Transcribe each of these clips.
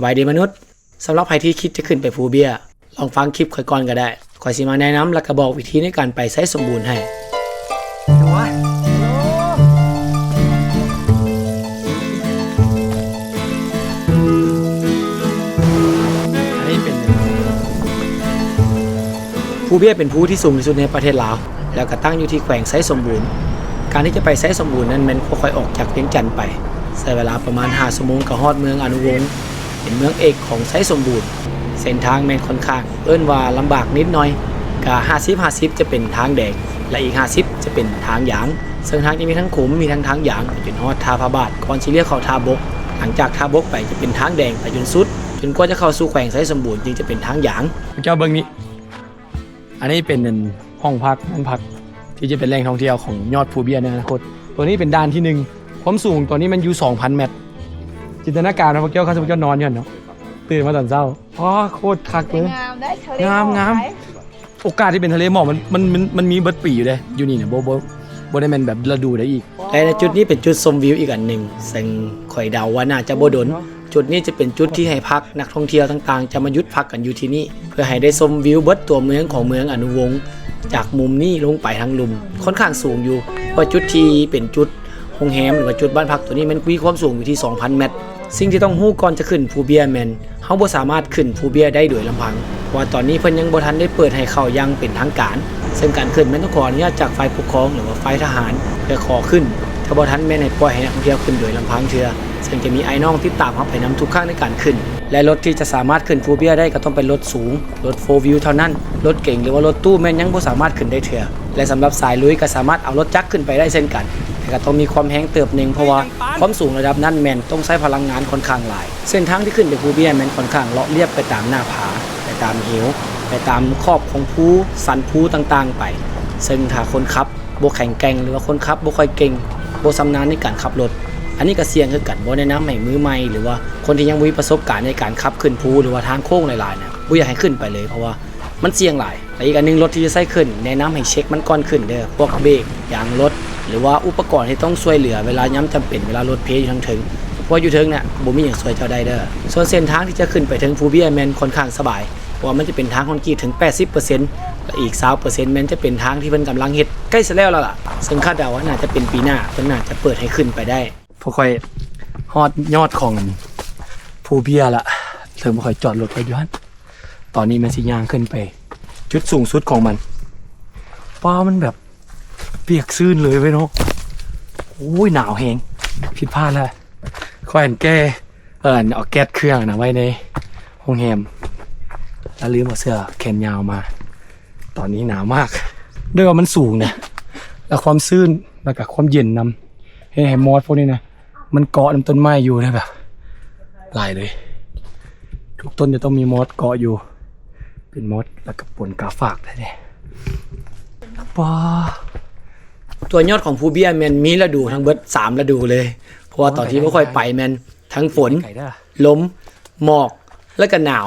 ຫວັດດີມະນຸດ, ສຳລັບໃຜທີ່ຄິດຈະຂຶ້ນໄປພູເບ້ຍ ລອງຟັງຄລິບຂ້ອຍກ່ອນກໍໄດ້. ຂ້ອຍຊິມາແນະນຳ ແລະ ກະບອກວິທີໃນການໄປໄຊສົມບູນໃຫ້. ອັນນີ້ເປັນ ພູເບ້ຍເປັນພູທີ່ສູງທີ່ສຸດໃນປະເທດລາວ ແລ້ວກໍຕັ້ງຢູ່ທີ່ແຂວງໄຊສົມບູນ. ການທີ່ຈະໄປໄຊສົມບູນນັ້ນແມ່ນພວກຂ້ອຍອອກຈາກວຽງຈັນໄປ ໃຊ້ເວລາປະມານຫ້າຊົ່ວໂມງກໍຮອດເມືອງອະນຸວົງ, ເປັນເມືອງເອກຂອງໄຊສົມບູນ. ເສັ້ນທາງແມ່ນຂ້ອນຂ້າງ ເອີ້ນວ່າລຳບາກນິດໜ້ອຍ, ກະຫ້າສິບຫ້າສິບຈະເປັນທາງແດງ ແລະ ອີກຫ້າສິບຈະເປັນທາງຢາງ. ເຊິ່ງທາງຈະມີທັງຂຸມ ມີທັງທາງຢາງ ໄປຈົນຮອດທ່າພະບາດ ກ່ອນຊິລ້ຽວເຂົ້າທ່າບົກ. ຫຼັງຈາກທ່າບົກໄປຈະເປັນທາງແດງໄປຈົນສຸດ, ຈົນກວ່າຈະເຂົ້າສູ່ແຂວງໄຊສົມບູນຈຶ່ງຈະເປັນທາງຢາງ. ເຈົ້າເບິ່ງນີ້ ອັນນີ້ເປັນ ອັນ ຫ້ອງພັກ ຫ້ອງພັກທີ່ຈະເປັນແຫຼ່ງທ່ອງທ່ຽວຂອງຍອດພູເບ້ຍໃນອະນາຄົດ. ຕົວນີ້ເປັນດ່ານທີໜຶ່ງ ຄວາມສູງຕົວນີ້ມັນຢູ່ສອງພັນແມັດ. ຈິນຕະນາການວ່າພວກເຈົ້າ ຄັນສົມມຸດເຈົ້ານອນຢູ່ຫັ້ນເນາະ ຕື່ນມາຕອນເຊົ້າ ອໍ ໂຄດຄັກເລີຍ ງາມໄດ໋ ທະເລໝອກ ງາມ ງາມ ໂອກາດທີ່ເປັນທະເລໝອກມັນ ມັນ ມັນ ມັນມີເບິດປີຢູ່ເດ້ ຢູ່ນີ້ນະ ບໍ່ ບໍ່ ບໍ່ໄດ້ແມ່ນແບບລະດູໃດອີກ. ແລະ ໃນຈຸດນີ້ເປັນຈຸດຊົມວິວອີກອັນໜຶ່ງ ເຊິ່ງຂ້ອຍເດົາວ່າໜ້າຈະບໍ່ດົນ ຈຸດນີ້ຈະເປັນຈຸດທີ່ໃຫ້ພັກ ນັກທ່ອງທ່ຽວຕ່າງໆຈະມາຢຸດພັກກັນຢູ່ທີ່ນີ້ ເພື່ອໃຫ້ໄດ້ຊົມວິວເບິດຕົວເມືອງຂອງເມືອງອະນຸວົງ ຈາກມຸມນີ້ລົງໄປທາງລຸ່ມ ຂ້ອນຂ້າງສູງຢູ່ ເພາະວ່າຈຸດທີ່ເປັນຈຸດໂຮງແຮມ ຫຼືວ່າຈຸດບ້ານພັກຕົວນີ້ແມ່ນມີຄວາມສູງຢູ່ທີ່ສອງພັນແມັດ. ສິ່ງທີ່ຕ້ອງຮູ້ກ່ອນຈະຂຶ້ນພູເບ້ຍແມ່ນ ເຮົາບໍ່ສາມາດຂຶ້ນພູເບ້ຍໄດ້ໂດຍລຳພັງ ເພາະວ່າຕອນນີ້ເພິ່ນຍັງບໍ່ທັນໄດ້ເປີດໃຫ້ເຂົ້າຢ່າງເປັນທາງການ ເຊິ່ງການຂຶ້ນແມ່ນຕ້ອງຂໍອະນຸຍາດຈາກຝ່າຍປົກຄອງ ຫຼືວ່າຝ່າຍທະຫານ ເພື່ອຂໍຂຶ້ນ. ຖ້າບໍ່ທັນແມ່ນໃຫ້ປ່ອຍໃຫ້ນັກທ່ອງທ່ຽວຂຶ້ນໂດຍລຳພັງເທື່ອ ເຊິ່ງຈະມີອ້າຍນ້ອງຕິດຕາມເຮົາໄປນຳທຸກຄັ້ງໃນການຂຶ້ນ ແລະ ລົດທີ່ຈະສາມາດຂຶ້ນພູເບ້ຍໄດ້ກໍຕ້ອງເປັນລົດສູງ, ລົດໂຟວິວເທົ່ານັ້ນ. ລົດເກັງ ຫຼືວ່າລົດຕູ້ແມ່ນຍັງບໍ່ສາມາດຂຶ້ນໄດ້ເທື່ອ ແລະ ສຳລັບສາຍລຸຍກໍສາມາດເອົາລົດຈັກຂຶ້ນໄປໄດ້ເຊັ່ນກັນ ແຕ່ກໍຕ້ອງມີຄວາມແຮງເຕີບໜຶ່ງ ເພາະວ່າຄວາມສູງລະດັບນັ້ນແມ່ນຕ້ອງໃຊ້ພະລັງງານຂ້ອນຂ້າງຫຼາຍ. ເສັ້ນທາງທີ່ຂຶ້ນໄປພູເບ້ຍແມ່ນຂ້ອນຂ້າງເລາະລຽບໄປຕາມໜ້າຜາ, ໄປຕາມເຫວ, ໄປຕາມຂອບຂອງພູ, ສັນພູຕ່າງໆໄປ, ເຊິ່ງຖ້າຄົນຂັບບໍ່ແຂງແກ່ງ ຫຼືວ່າຄົນຂັບບໍ່ຄ່ອຍເກັ່ງ, ບໍ່ຊຳນານໃນການຂັບລົດ, ອັນນີ້ກໍສ່ຽງຄືກັນ, ບໍ່ແນະນຳໃຫ້ມືໃໝ່ ຫຼືວ່າຄົນທີ່ຍັງບໍ່ມີປະສົບການໃນການຂັບຂຶ້ນພູ ຫຼືວ່າທາງໂຄ້ງຫຼາຍໆນະ, ບໍ່ຢາກໃຫ້ຂຶ້ນໄປເລີຍ ເພາະວ່າມັນສ່ຽງຫຼາຍ. ແລະ ອີກອັນໜຶ່ງ, ລົດທີ່ຈະໃຊ້ຂຶ້ນ ແນະນຳໃຫ້ເຊັກມັນກ່ອນຂຶ້ນເດີ້, ພວກເບກ, ຢາງລົດ ຫຼືວ່າອຸປະກອນທີ່ຕ້ອງຊ່ວຍເຫຼືອເວລາຍາມຈຳເປັນ, ເວລາລົດເພຢູ່ທາງເທິງ, ເພາະວ່າຢູ່ເທິງນະ ບໍ່ມີຫຍັງຊ່ວຍເຈົ້າໄດ້ເດີ້. ສ່ວນເສັ້ນທາງທີ່ຈະຂຶ້ນໄປເທິງພູເບ້ຍແມ່ນຂ້ອນຂ້າງສະບາຍ, ເພາະວ່າມັນຈະເປັນທາງຄອນກຣີດເຖິງແປດສິບເປີເຊັນ ແລະ ອີກຊາວເປີເຊັນແມ່ນຈະເປັນທາງທີ່ເພິ່ນກຳລັງເຮັດໃກ້ຊິແລ້ວແລ້ວລະ. ເຊິ່ງຄາດເດົາວ່າໜ້າຈະເປັນປີໜ້າ ເພິ່ນໜ້າຈະເປີດໃຫ້ຂຶ້ນໄປໄດ້. ພວກຂ້ອຍຮອດຍອດຂອງພູເບ້ຍລະ, ເລີ່ມຂ້ອຍຈອດລົດໄວ້ຢູ່ຫັ້ນ. ຕອນນີ້ແມ່ນຊິຍ່າງຂຶ້ນໄປຈຸດສູງສຸດຂອງມັນ. ປ້າ ມັນແບບປຽກຊື້ນເລີຍເວີຍເນາະ. ໂອ້ຍ ໜາວແຮງ, ຜິດພາດລະ. ຂ້ອຍອັນແກ່ ເອີ້ນ ເອົາແກັດເຄື່ອງນະໄວ້ໃນໂຮງແຮມ ແລ້ວລືມເອົາເສື້ອແຂນຍາວມາ. ຕອນນີ້ໜາວມາກ ດ້ວຍວ່າມັນສູງນະ ແລ້ວຄວາມຊື້ນ ແລ້ວກະຄວາມເຢັນນຳ ເຮັດໃຫ້ມອດພວກນີ້ນະ ມັນເກາະນຳຕົ້ນໄມ້ຢູ່ເລີຍ ແບບຫຼາຍເລີຍ. ທຸກຕົ້ນຈະຕ້ອງມີມອດເກາະຢູ່ ເປັນມອດ ແລ້ວກະປົນກາຝາກແທ້ໆ. ປ້າ ຕົວຍອດຂອງພູເບ້ຍແມ່ນມີລະດູທັງເບິດສາມລະດູເລີຍ, ເພາະວ່າຕອນທີ່ພວກຂ້ອຍໄປແມ່ນທັງຝົນ, ລົມ, ໝອກ ແລ້ວກະໜາວ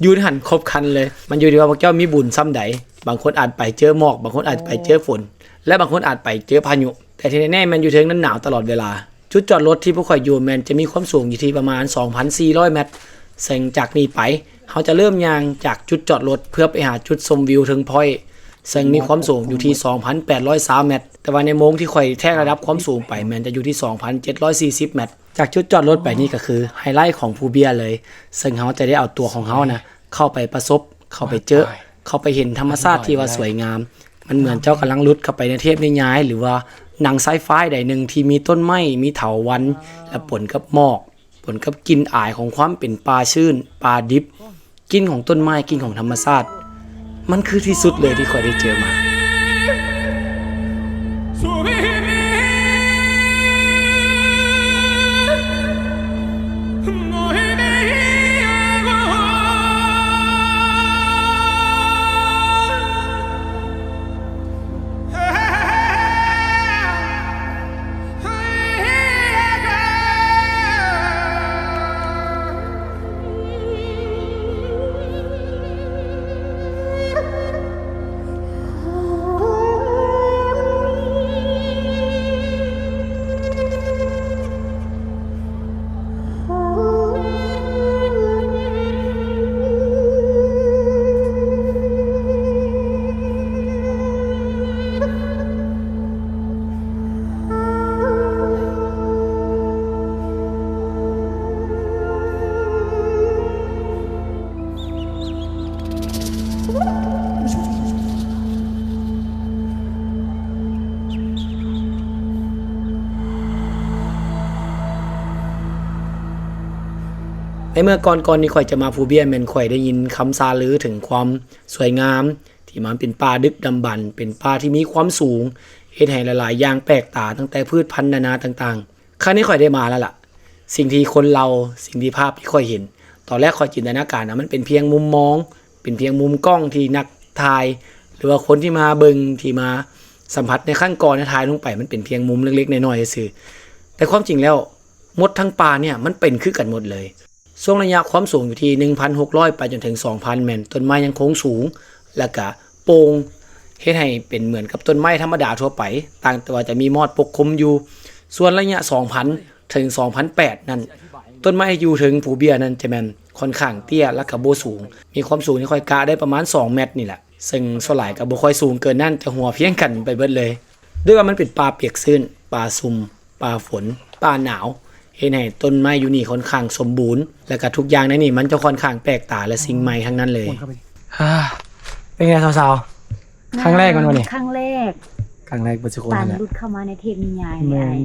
ຢູ່ໃນຫັ້ນຄົບຄັນເລີຍ. ມັນຢູ່ທີ່ວ່າພວກເຈົ້າມີບຸນຊ່ຳໃດ, ບາງຄົນອາດໄປເຈີໝອກ, ບາງຄົນອາດໄປເຈີຝົນ ແລະ ບາງຄົນອາດໄປເຈີພາຍຸ. ແຕ່ທີ່ແນ່ໆແມ່ນຢູ່ເທິງນັ້ນໜາວຕະຫຼອດເວລາ. ຈຸດຈອດລົດທີ່ພວກຂ້ອຍຢູ່ແມ່ນຈະມີຄວາມສູງຢູ່ທີ່ປະມານສອງພັນສີ່ຮ້ອຍແມັດ, ເຊິ່ງຈາກນີ້ໄປ ເຮົາຈະເລີ່ມຍ່າງຈາກຈຸດຈອດລົດເພື່ອໄປຫາຈຸດຊົມວິວເທິງພ້ອຍ, ເຊິ່ງມີຄວາມສູງຢູ່ທີ່ສອງພັນແປດຮ້ອຍຊາວແມັດ, ແຕ່ວ່າໃນໂມງທີ່ຂ້ອຍແທກລະດັບຄວາມສູງໄປແມ່ນຈະຢູ່ທີ່ສອງພັນເຈັດຮ້ອຍສີ່ສິບແມັດ. ຈາກຈຸດຈອດລົດໄປນີ້ກໍຄືໄຮໄລຂອງພູເບ້ຍເລີຍ, ເຊິ່ງເຮົາຈະໄດ້ເອົາຕົວຂອງເຮົານະ ເຂົ້າໄປປະສົບ, ເຂົ້າໄປເຈີ, ເຂົ້າໄປເຫັນທຳມະຊາດທີ່ວ່າສວຍງາມ. ມັນເໝືອນເຈົ້າກຳລັງຫຼຸດເຂົ້າໄປໃນເທບນິຍາຍ ຫຼືວ່າໜັງໄຊຟາຍໃດໜຶ່ງທີ່ມີຕົ້ນໄມ້, ມີເຖົາວັນ ແລະ ປົນກັບໝອກ, ປົນກັບກິ່ນອາຍຂອງຄວາມເປັນປ່າຊື້ນ, ປ່າດິບ, ກິ່ນຂອງຕົ້ນໄມ້, ກິ່ນຂອງທຳມະຊາດ. ມັນຄືທີ່ສຸດເລີຍທີ່ຂ້ອຍໄດ້ເຈີມາ. ໃນເມື່ອກ່ອນ ກ່ອນທີ່ຂ້ອຍຈະມາພູເບຍ ແມ່ນຂ້ອຍໄດ້ຍິນຄຳຊາລືເຖິງຄວາມສວຍງາມ ທີ່ມັນເປັນປ່າດຶກດຳບັນ ເປັນປ່າທີ່ມີຄວາມສູງ ເຮັດໃຫ້ຫຼາຍໆຢ່າງແປກຕາ ຕັ້ງແຕ່ພືດພັນນານາຕ່າງໆ. ຄັ້ງນີ້ຂ້ອຍໄດ້ມາແລ້ວລະ ສິ່ງທີ່ຄົນເລົ່າ ສິ່ງທີ່ພາບທີ່ຂ້ອຍເຫັນ ຕອນແລກຂ້ອຍຈິນຕະນາການນະ ມັນເປັນພຽງມຸມມອງ ເປັນພຽງມຸມກ້ອງທີ່ນັກຖ່າຍ ຫຼືວ່າຄົນທີ່ມາເບິ່ງ ທີ່ມາສຳຜັດໃນຄັ້ງກ່ອນນະ ຖ່າຍລົງໄປ ມັນເປັນພຽງມຸມເລັກໆນ້ອຍໆຊື່ໆ. ແຕ່ຄວາມຈິງແລ້ວ ໝົດທັງປ່າເນີ້ຍ ມັນເປັນຄືກັນໝົດເລີຍ. ຊ່ວງໄລຍະຄວາມສູງຢູ່ທີ່ໜຶ່ງພັນຫົກຮ້ອຍ ໄປຈົນເຖິງສອງພັນ ແມ່ນຕົ້ນໄມ້ຍັງຄົງສູງ ແລ້ວກະໂປ່ງ ເຮັດໃຫ້ເປັນເໝືອນກັບຕົ້ນໄມ້ທຳມະດາທົ່ວໄປ ຕ່າງແຕ່ວ່າຈະມີມອດປົກຄຸມຢູ່. ສ່ວນໄລຍະສອງພັນ ເຖິງສອງພັນແປດນັ້ນ ຕົ້ນໄມ້ຢູ່ເທິງພູເບຍນັ້ນຈະແມ່ນຂ້ອນຂ້າງເຕ້ຍ ແລ້ວກະບໍ່ສູງ ມີຄວາມສູງທີ່ຂ້ອຍກະໄດ້ປະມານສອງແມັດນີ້ແຫຼະ ເຊິ່ງສ່ວນຫຼາຍກະບໍ່ຄ່ອຍສູງເກີນນັ້ນ ຈະຫົວພຽງກັນໄປເບິດເລີຍ. ດ້ວຍວ່າມັນເປັນປ່າປຽກຊື້ນ, ປ່າຊຸ່ມ, ປ່າຝົນ, ປ່າໜາວ ເຮັດໃຫ້ຕົ້ນໄມ້ຢູ່ນີ້ຂ້ອນຂ້າງສົມບູນ ແລະກະທຸກຢ່າງໃນນີ້ມັນຈະຂ້ອນຂ້າງແປກຕາ ແລະສິ່ງໃໝ່ທັງນັ້ນເລີຍ. ເປັນໄງສາວໆ? ຄັ້ງແລກແມ່ນບໍ່ນີ້? ຄັ້ງແລກ ຄັ້ງແລກເບິດສູ່ຄົນ ປານແຫຼະ ຫຼຸດເຂົ້າມາໃນເທບນິຍາຍນີ້. ແມ່ນ.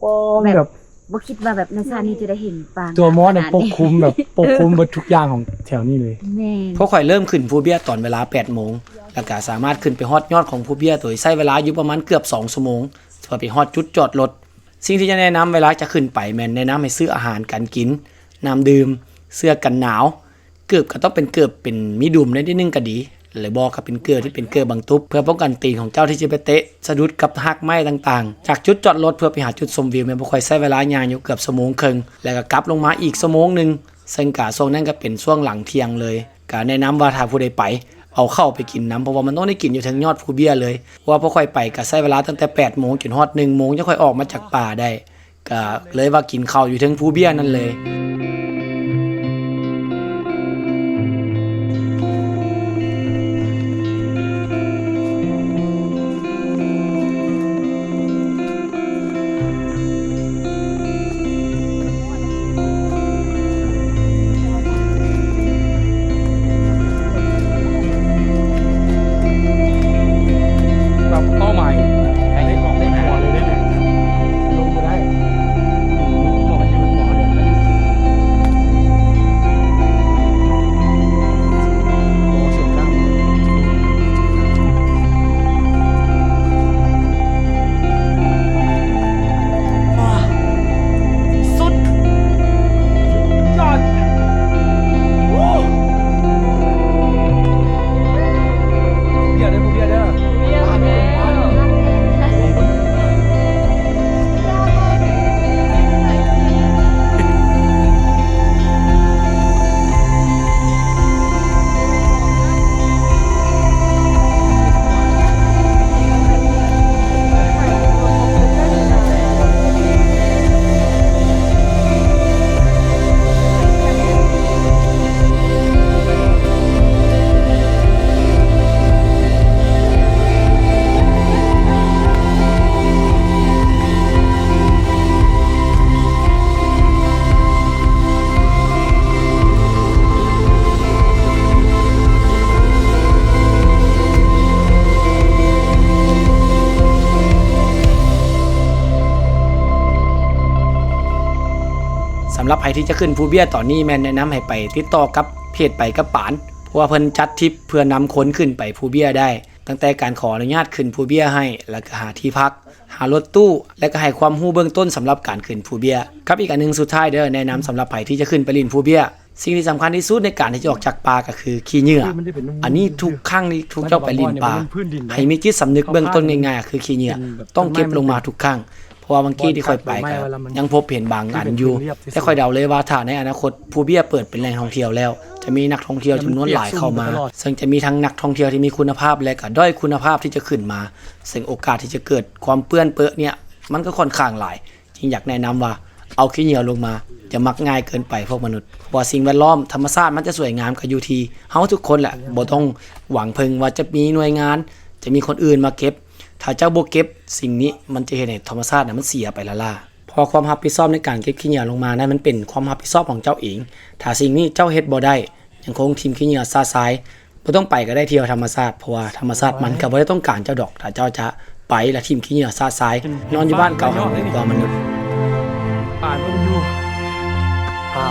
ໂອ້ ແບບ ແບບ ບໍ່ຄິດວ່າແບບໃນຊາດນີ້ຈະໄດ້ເຫັນປາງ ຕົວມອດ ຂະໜາດນີ້ ປົກຄຸມແບບ ປົກຄຸມເບິດທຸກຢ່າງຂອງແຖວນີ້ເລີຍ. ແມ່ນ. ພວກຂ້ອຍເລີ່ມຂຶ້ນພູເບຍຕອນເວລາແປດໂມງ ແລ້ວກະສາມາດຂຶ້ນໄປຮອດຍອດຂອງພູເບຍ ໂດຍໃຊ້ເວລາຢູ່ປະມານເກືອບສອງຊົ່ວໂມງ ເພື່ອໄປຮອດຈຸດຈອດລົດ. ສິ່ງທີ່ຈະແນະນຳເວລາຈະຂຶ້ນໄປ ແມ່ນແນະນຳໃຫ້ຊື້ອາຫານການກິນ, ນ້ຳດື່ມ, ເສື້ອກັນໜາວ, ເກີບກໍຕ້ອງເປັນເກີບເປັນມີດຸມໜ້ອຍໜຶ່ງກໍດີ ຫຼືບໍ່ກໍເປັນເກີບທີ່ເປັນເກີບບັງຕຸບ ເພື່ອປ້ອງກັນຕີນຂອງເຈົ້າທີ່ຈະໄປເຕະສະດຸດກັບຮາກໄມ້ຕ່າງໆ. ຈາກຈຸດຈອດລົດເພື່ອໄປຫາຈຸດຊົມວິວ ແມ່ນພວກຂ້ອຍໃຊ້ເວລາຍ່າງຢູ່ເກືອບຊົ່ວໂມງເຄິ່ງ ແລ້ວກໍກັບລົງມາອີກຊົ່ວໂມງໜຶ່ງ ເຊິ່ງກະຊ່ວງນັ້ນກໍເປັນຊ່ວງຫຼັງທ່ຽງເລີຍ. ກະແນະນຳວ່າຖ້າຜູ້ໃດໄປ ເອົາເຂົ້າໄປກິນນຳ ເພາະວ່າມັນຕ້ອງໄດ້ກິນຢູ່ເທິງຍອດພູເບຍເລີຍ. ເພາະວ່າພວກຂ້ອຍໄປກະໃຊ້ເວລາຕັ້ງແຕ່ແປດໂມງຈົນຮອດໜຶ່ງໂມງ ຈັ່ງຄ່ອຍອອກມາຈາກປ່າໄດ້. ກະເລີຍວ່າກິນເຂົ້າຢູ່ເທິງພູເບຍນັ້ນເລີຍ. ແບບເປົ້າໝາຍໃຫ້ອອກໃນຫົວເລີຍເດ້ ລົງບໍ່ໄດ້ ບອກໃຫ້ຢູ່ຫົວເລີຍ. ໂອ້ ສຸດຍອດ ສຸດຍອດ ໂອ້ ເບຍເດີ ເບຍເດີ. ສຳລັບໃຜທີ່ຈະຂຶ້ນພູເບຍຕອນນີ້ ແມ່ນແນະນຳໃຫ້ໄປຕິດຕໍ່ກັບເພຈໄປກັບປານ ເພາະວ່າເພິ່ນຈັດທຣິບເພື່ອນຳຄົນຂຶ້ນໄປພູເບຍໄດ້ ຕັ້ງແຕ່ການຂໍອະນຸຍາດຂຶ້ນພູເບຍໃຫ້ ແລ້ວກໍຫາທີ່ພັກ ຫາລົດຕູ້ ແລະກໍໃຫ້ຄວາມຮູ້ເບື້ອງຕົ້ນສຳລັບການຂຶ້ນພູເບຍ. ກັບອີກອັນໜຶ່ງສຸດທ້າຍເດີ ແນະນຳສຳລັບໃຜທີ່ຈະຂຶ້ນໄປຫຼິ້ນພູເບຍ ສິ່ງທີ່ສຳຄັນທີ່ສຸດໃນການທີ່ຈະອອກຈາກປ່າກໍຄືຂີ້ເຫຍື້ອ. ອັນນີ້ທຸກຄັ້ງທີ່ທຸກເຈົ້າໄປຫຼິ້ນປ່າ ໃຫ້ມີຈິດສຳນຶກເບື້ອງຕົ້ນງ່າຍໆ ກໍຄືຂີ້ເຫຍື້ອ ຕ້ອງເກັບລົງມາທຸກຄັ້ງ ເພາະວ່າບາງທີ່ທີ່ຂ້ອຍໄປກໍຍັງພົບເຫັນບາງອັນຢູ່ ແຕ່ຂ້ອຍເດົາເລີຍວ່າຖ້າໃນອະນາຄົດພູເບຍເປີດເປັນແຫຼ່ງທ່ອງທ່ຽວແລ້ວ ຈະມີນັກທ່ອງທ່ຽວຈຳນວນຫຼາຍເຂົ້າມາ ເຊິ່ງຈະມີທັງນັກທ່ອງທ່ຽວທີ່ມີຄຸນນະພາບ ແລະກໍດ້ອຍຄຸນນະພາບທີ່ຈະຂຶ້ນມາ ເຊິ່ງໂອກາດທີ່ຈະເກີດຄວາມເປື້ອນເປິເນີ້ຍ ມັນກໍຂ້ອນຂ້າງຫຼາຍ. ຈຶ່ງຢາກແນະນຳວ່າເອົາຂີ້ເຫຍື້ອລົງມາ ຢ່າມັກງ່າຍເກີນໄປພວກມະນຸດ ເພາະວ່າສິ່ງແວດລ້ອມທຳມະຊາດມັນຈະສວຍງາມກໍຢູ່ທີ່ເຮົາທຸກຄົນແຫຼະ ບໍ່ຕ້ອງຫວັງເພິ່ງວ່າຈະມີໜ່ວຍງານ ຈະມີຄົນອື່ນມາເກັບ. ຖ້າເຈົ້າບໍ່ເກັບ ສິ່ງນີ້ມັນຈະເຮັດໃຫ້ທຳມະຊາດນະມັນເສຍໄປລ້າໆ ເພາະວ່າຄວາມຮັບຜິດຊອບໃນການເກັບຂີ້ເຫຍື້ອລົງມານັ້ນ ມັນເປັນຄວາມຮັບຜິດຊອບຂອງເຈົ້າເອງ. ຖ້າສິ່ງນີ້ເຈົ້າເຮັດບໍ່ໄດ້ ຍັງຄົງຖິ້ມຂີ້ເຫຍື້ອຊະຊາຍ ບໍ່ຕ້ອງໄປກໍໄດ້ ທ່ຽວທຳມະຊາດ ເພາະວ່າທຳມະຊາດມັນກໍບໍ່ໄດ້ຕ້ອງການເຈົ້າດອກ ຖ້າເຈົ້າຈະໄປແລ້ວຖິ້ມຂີ້ເຫຍື້ອຊະຊາຍ ນອນຢູ່ບ້ານເກົ່າຫັ້ນດີກວ່າມະນຸດ. ປ່າເບິ່ງຢູ່ ອ່າ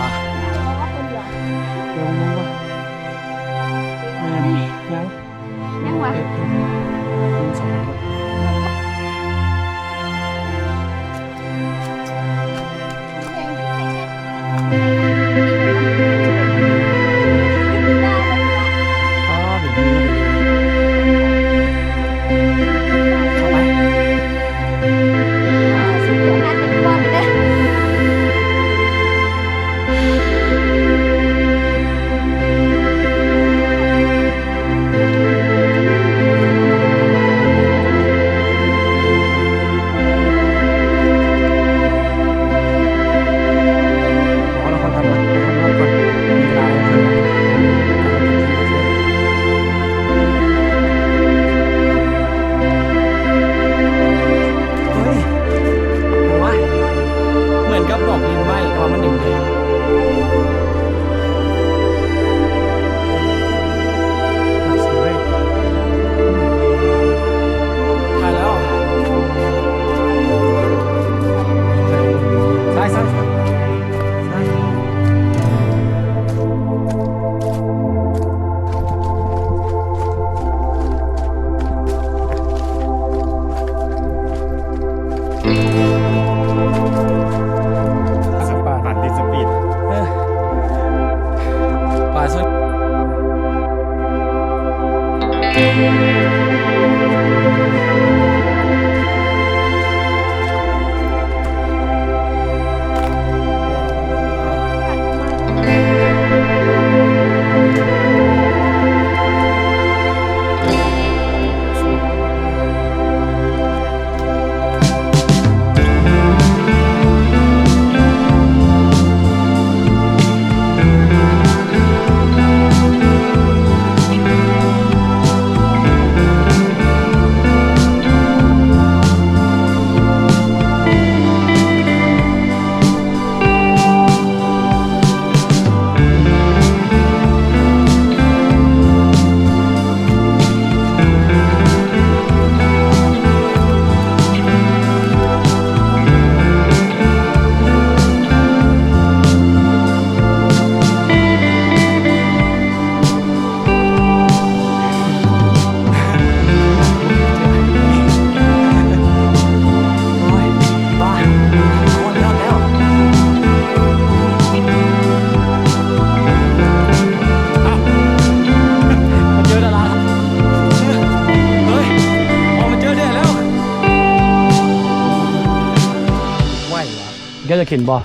ເຈົ້າຈະເຫັນບໍ່?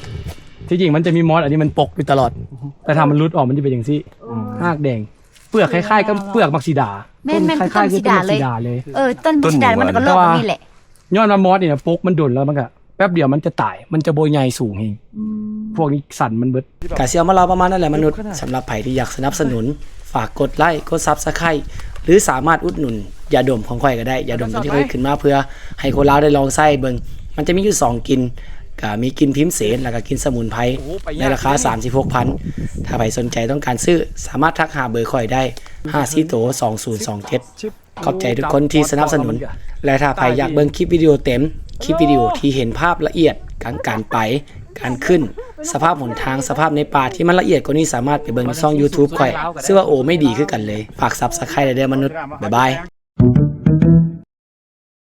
ທີ່ຈິງມັນຈະມີມອດ ອັນນີ້ມັນປົກຢູ່ຕະຫຼອດ ແຕ່ຖ້າມັນຫຼຸດອອກ ມັນຈະເປັນຈັ່ງຊີ້ ຮາກແດງ ເປືອກຄ້າຍໆກັບເປືອກໝາກສີດາ. ແມ່ນໆ ຕົ້ນຄ້າຍໆຄືຕົ້ນໝາກສີດາເລີຍ. ເອີ ຕົ້ນໝາກສີດາມັນກໍລອກແບບນີ້ແຫຼະ. ຍ້ອນວ່າມອດນີ້ນະ ປົກມັນດົນແລ້ວ ມັນກໍແປັບດຽວມັນຈະຕາຍ ມັນຈະບໍ່ໃຫຍ່ສູງເຮງ. ອືມ ພວກນີ້ສັນມັນເບິດ. ກະຊິເອົາມາເລົ່າປະມານນັ້ນແຫຼະມະນຸດ. ສຳລັບໃຜທີ່ຢາກສະໜັບສະໜູນ ຝາກກົດໄລ້ ກົດ Subscribe ຫຼືສາມາດອຸດໜູນຢາດົມຂອງຂ້ອຍກໍໄດ້. ຢາດົມຕົວນີ້ເຮັດຂຶ້ນມາເພື່ອໃຫ້ຄົນລາວໄດ້ລອງໃຊ້ເບິ່ງ. ມັນຈະມີຢູ່ສອງກິ່ນ ກະມີກິ່ນພິມເສນ ແລ້ວກະກິ່ນສະໝຸນໄພ ໃນລາຄາສາມສິບຫົກພັນ. ຖ້າໃຜສົນໃຈຕ້ອງການຊື້ ສາມາດທັກຫາເບີຂ້ອຍໄດ້ ຫ້າສີ່ໂຕສອງສູນສອງເຈັດ. ຂອບໃຈທຸກຄົນທີ່ສະໜັບສະໜູນ ແລະ ຖ້າໃຜຢາກເບິ່ງຄລິບວິດີໂອເຕັມ ຄລິບວິດີໂອທີ່ເຫັນພາບລະອຽດ ການ ການໄປ ການຂຶ້ນ ສະພາບຫົນທາງ ສະພາບໃນປ່າທີ່ມັນລະອຽດກວ່ານີ້ ສາມາດໄປເບິ່ງໃນຊ່ອງ YouTube ຂ້ອຍ ຊື່ວ່າໂອໄມ່ດີຄືກັນເລີຍ. ຝາກ Subscribe ໄດ້ເດີມະນຸດ. ບາຍບາຍ.